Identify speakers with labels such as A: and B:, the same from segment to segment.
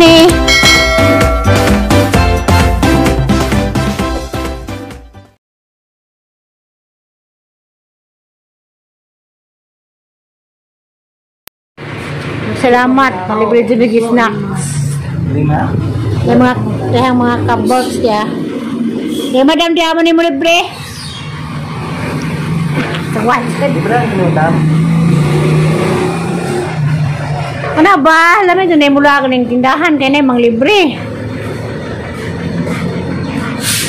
A: Money. Salamat, malibre jud og snacks.
B: Lima.
A: Yung mga yung mga kabox ya. Di madam di amo ni mo libre. Tawad.
B: Libre ang madam.
A: Ano ba? Alam mo dun mula ako ng tindahan kaya na mang libre.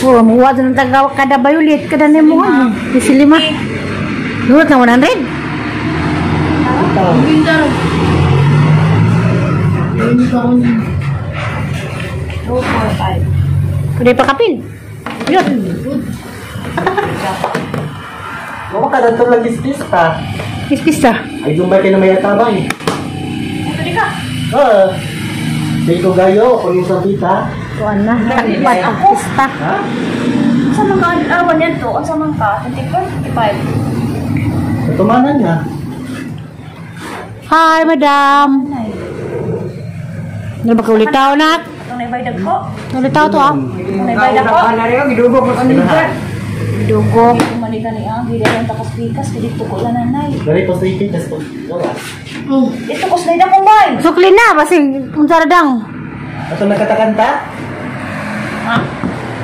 A: Oh, muwa dun ang taga kada bayulit kada nimo ano. Isi lima. Nurot na 100.
C: Bindar. 2, 4, 5.
A: Pwede pa kapil. Yun.
B: Mama ka dito lagi pista.
A: Pista.
B: Ay gumbay kayo na may atabay.
C: Ka.
B: Oo. Dito gayo, kung yung sabita.
A: Kuan na, takpat ang pista.
B: Ha?
C: Sa mga awan yan to? Ang sa mga ka? 24, 25.
B: Sa tumanan niya.
A: Hi, madam. Ano ba kaulitaw na?
C: Itong naibaydag ko.
A: Ulitaw to ah.
C: Itong naibaydag ko.
A: Dugog.
C: Kumali ka niya. Gila lang takas pikas. Dito ko lang nanay.
B: Dari po sa ipin, tas po. Wala.
C: Ito ko sa kong bay.
A: Sukli na, basing unsa ra dang.
B: Ato nakatakanta?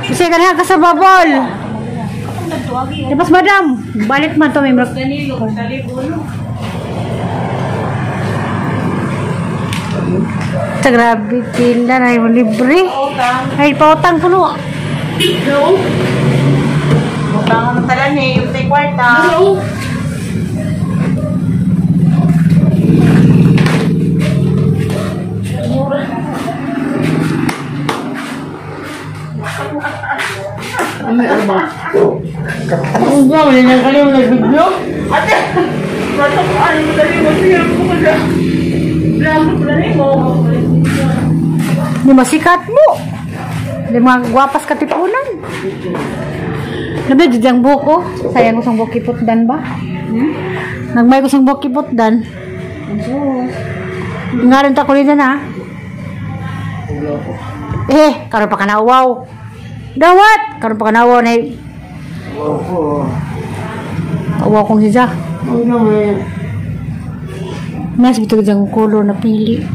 A: Kasi kanha ka sa babol.
C: Katong nagtuwagi.
A: Tapos madam, balik man to may mrak.
C: Danilo, Dalibulo.
A: Sa grabe pila na yung libre. Ay, pautang puno.
D: Utang ang talan eh, yung may kwarta.
A: Ano ba? Wala na kayo nag-video?
D: Ate! Bato ko, ano mo dali mo? Sige, ko na. Grabe ko na mo.
A: Di masikat mo. Di mga gwapas katipunan. Labi, di diyang buhok oh. Sayang ko sang buhok kiputdan ba? Hmm? Nagmay ko sang buhok kiputdan. Nga rin ta kulitan ha. Eh, karon pa ka na wow. Dawat! Karon pa ka na wow na. Wow kong siya. Mas bitog diyang color na pili.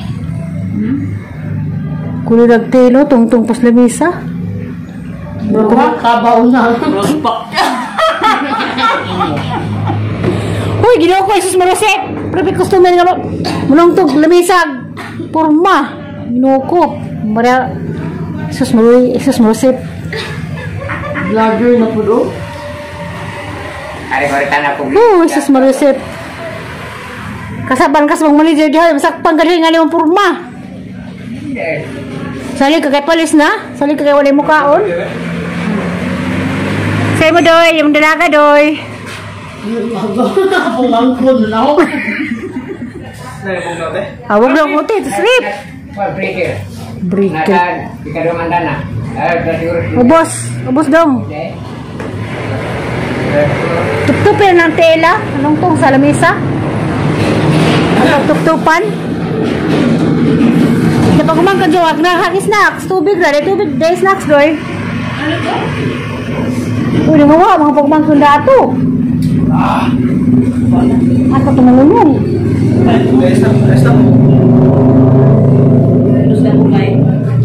A: Kulor nagtelo, tungtong pas lamisa.
D: Kabaw na.
A: Uy, ginawa ko, Jesus Marosep! Private customer nga ba? Munong tog lamisa, porma. Ginawa ko. Maria, Jesus Marosep, Jesus Marosep.
D: Vlogger na po do.
A: Oh, Jesus Marosep. Kasaban kas bang manager diha, masakpan ka diha nga limang porma. Sali ka kay palis na? Sali ka kay walay mukaon? Say mo doy, yung dalaga doy.
D: Pumangkon na ako.
A: Awag lang ko ito, sleep. Breaker. Ubos, ubos dong. Tuptupin ng tela, anong tong sa lamesa? Anong tuptupan? Kapag kumangka jowa, nahagi snacks, tubig na, tubig, day snacks doy.
C: Ano to?
A: Uy, nangawa, mga pagmangkong dato. Ako tumulong.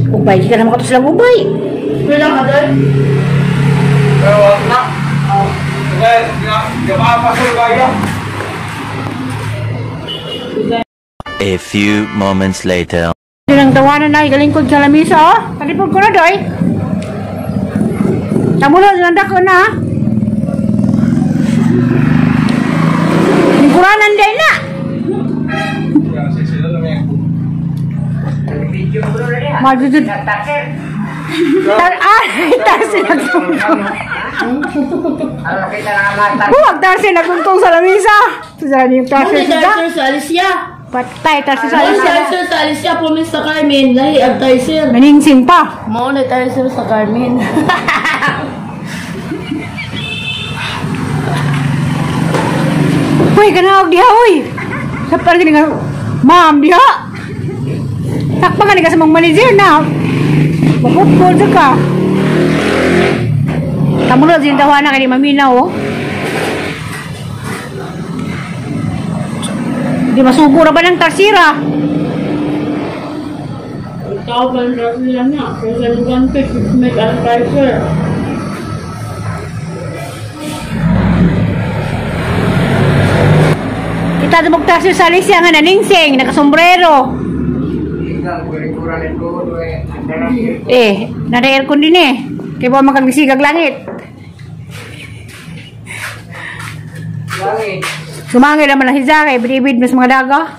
A: Ubay, di ka naman kato silang ubay.
D: Pila ka doon?
E: A few moments later.
A: Yun ang tawanan na, galing ko sa lamisa, oh. Palipod ko na, doy. Tamulo, nanda ko na. Lingkuranan din na. Majujud. Tarsi nagtungtong. Huwag tarsi nagtungtong sa lamisa. Saan yung tarsi
F: Muna Tarsier sa Alicia.
A: Patay tarsi sa
F: Muna
A: Alicia.
F: Tarsier sa Alicia, pumis sa Carmen. Lahi ang Tarsier.
A: Maningsing pa.
F: Muna Tarsier sa Carmen.
A: Uy, kanawag diha, uy. Sa parang gini nga, ma'am, diha. Takpa ka ni ka sa mong manager na. Maputbol sa ka. Tamulo din tawa na kay maminaw oh. Di masugo ra ba ng tarsira?
D: Ikaw ba ang tarsira niya? Kaya sa lugan make ang tarsira.
A: Kita na magtarsira sa Alicia nga naningsing, nakasombrero. Eh, nada-aircon din eh. Kaya ba magkagsigag langit?
G: Langit.
A: Sumangil naman ang hiza kay ibid-ibid mas mga daga.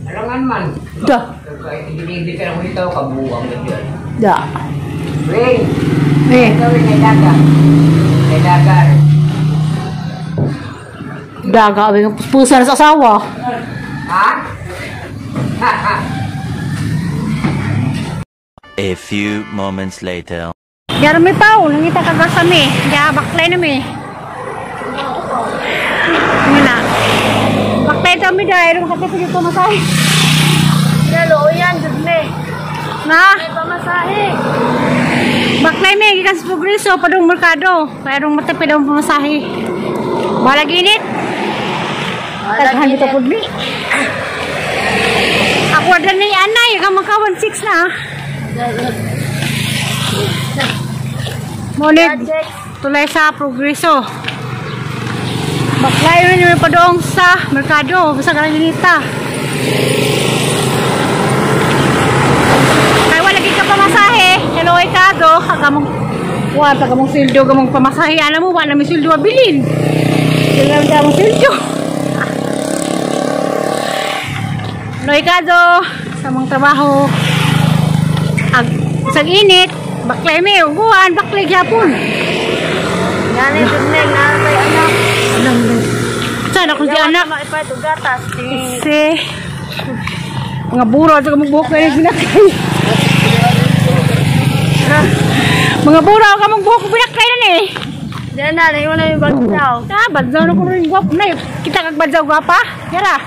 G: Alangan man.
A: Da.
G: Ibid-ibid ka lang ito, kabuang na dyan.
A: Da.
G: Ray!
A: Eh.
G: Ikaw ay daga. May daga.
A: Daga, abay ng puspusa na sa asawa.
G: Ha? Ha ha.
E: A few moments later.
A: Yara mi pao, nangita kagasa mi. Ya baklay na mi. Ngana. Baklay ta mi dahil makatipid dito masahe.
C: Dalo, yan, jud me.
A: Na?
C: May pamasahe.
A: Baklay mi gikan sa Progreso padung merkado. Kaya rong matipid ang pamasahe. Wala ginit. Taghan dito pud mi. Ako na ni anay ka magka 16 na. Ngunit tulay sa Progreso. Baklay rin yung padong sa merkado, sa Garanginita. Kaya wala lagi ka pamasahe. Hello, Ricardo. Kagamong, wala ka mong sildo, gamong pamasahe. Alam mo, wala may sildo abilin. Wala na mong sildo. Hello, Ricardo. Sa mong trabaho. Ag, sa init, baklay may uguan, baklay gyapon.
C: Gani, jud me, naatay anak.
A: Saan ako si anak?
C: Maipay gatas.
A: Kasi, mga buro, at mong buhok na yung binakay. Mga buro, ka mong buhok binakay na ni.
C: Diyan na, naiwan na yung bagsaw.
A: Ah, badzaw na ko rin gwap na. Kita kag badzaw gwapa. Yara.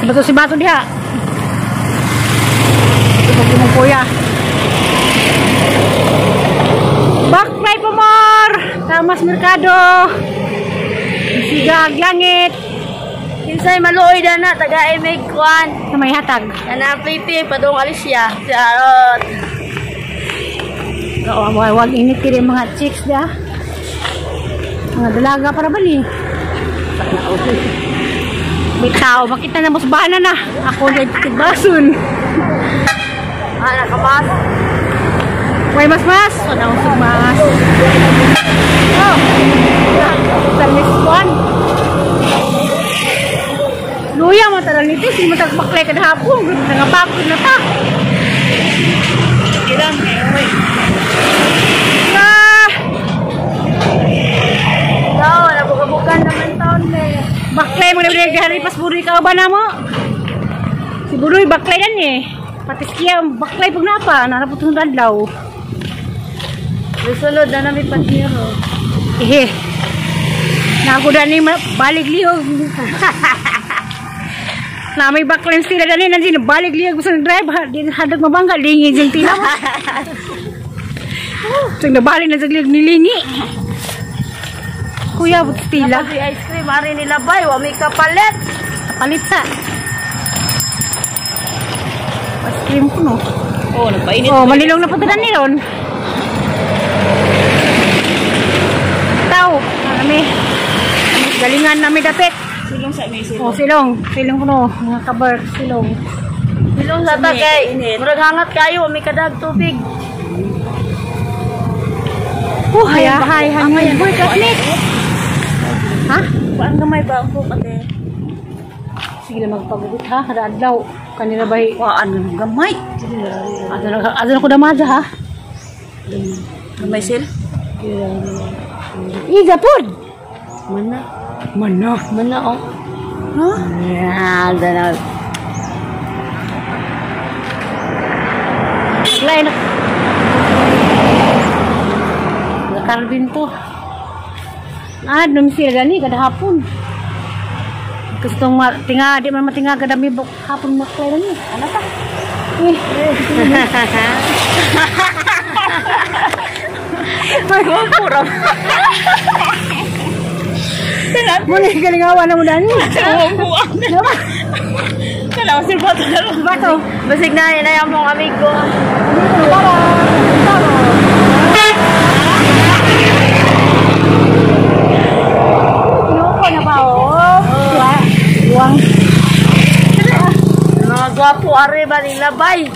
A: Si Bato diha. Ito mong kuya. Baklay pa more. Tamas Merkado. Sigag langit.
C: Kinsay maluoy na na, taga may kwan.
A: Na may hatag.
C: Kana pipi padung Alicia. Charot.
A: Wag init kiri mga chicks da. Mga dalaga para bali. May tao, makita na mas bana na. Ako na basun.
C: Ah, nakamas.
A: Way mas mas. Wala akong mas. Oh. Sa one. Luya mo talang nito, si mo tagbaklay kada hapon, nangapagod na ta.
D: Ilang eh,
A: Ah!
C: Ikaw, nabukabukan naman taon me.
A: Baklay mo na hari pas buruy ka ba na mo? Si buruy baklay dan eh. Patis kiya baklay pag napa, narapot ng adlaw.
C: May sunod na nami patiro.
A: Eh. Nagudan ni balik lihog. Na may baklay sila dani nandiyan balik lihog sa drive di hadag mabangga lingi jeng tila mo. Sing nabalik na sa nilingi. Kuya, but tila.
C: Napag ice cream, ari nila bay, wa may kapalit.
A: Kapalit sa. Ice cream ko no.
D: Oh, nagpainit.
A: Oh, malilong na punta ni ron. Tao, kami. Galingan nami dapit.
D: Silong sa may silong.
A: Oh, silong. Silong ko no, mga kabark, silong.
C: Silong sa ta kay murag hangat kayo, wa may kadag tubig.
A: Oh, hay, hay, hay. Boy, kasnit. Ha?
C: Kuan gamay ba ako kate?
A: Sige na magpagugot ha, kada adlaw. Kanila bay
D: Kuan gamay.
A: Adto na ko damada ha.
D: Gamay sil.
A: Iga pod.
F: Mana?
A: Mana?
F: Mana oh.
A: Ha?
F: Ah, dana.
A: Lain na. Carbin to. Ah, dum sila gani kada hapon. Gustong tinga, di man matinga kadami buk hapon maklay lang eh. Ano pa? Eh.
D: Pura.
A: Muna galingawan na mo dani.
D: Buang. Kala ko si Bato na lang.
A: Bato.
C: Basig na yun ay ang mong amigo.
A: Tara. Tara. Kinuko na ba oh? Buwang.
F: Mga gwapo are ba nila bay?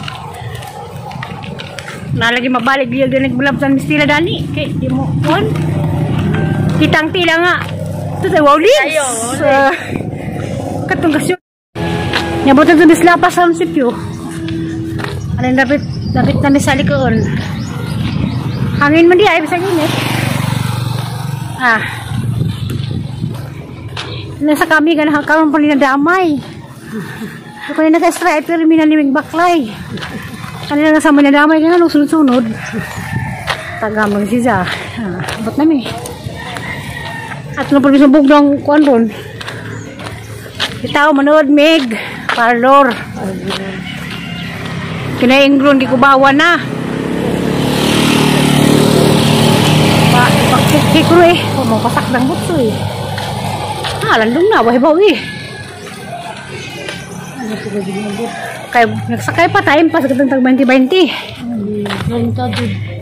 A: Nalagi mabalik diya ganig bulab sa mistila dani. Kay di mo kon. Kitang tila nga. Ito sa wow leaves.
F: Ayo,
A: Katong kasyo. Nyabutan sa bisla pa sa munisipyo. Alin dapat dapat na sa likoon. Hangin man di ay bisag init. Ah. Nasa kami ganahan karon pa nila damay. So kanina sa stripe pero minalimig baklay. Kanina nga sa manadamay ka nga, sunod-sunod. Tagamang siya. Ah, abot nami. At nung pag subog ng kuan ron. Itaw manood mig parlor. Kinaingron di ko bawa na. Pa pagkikik ko eh. Pumapasak ng butso eh. Ah, landong na wahi bawi. Kay nagsakay pa time pa sa katong tag 20-20.
F: Ganito dud.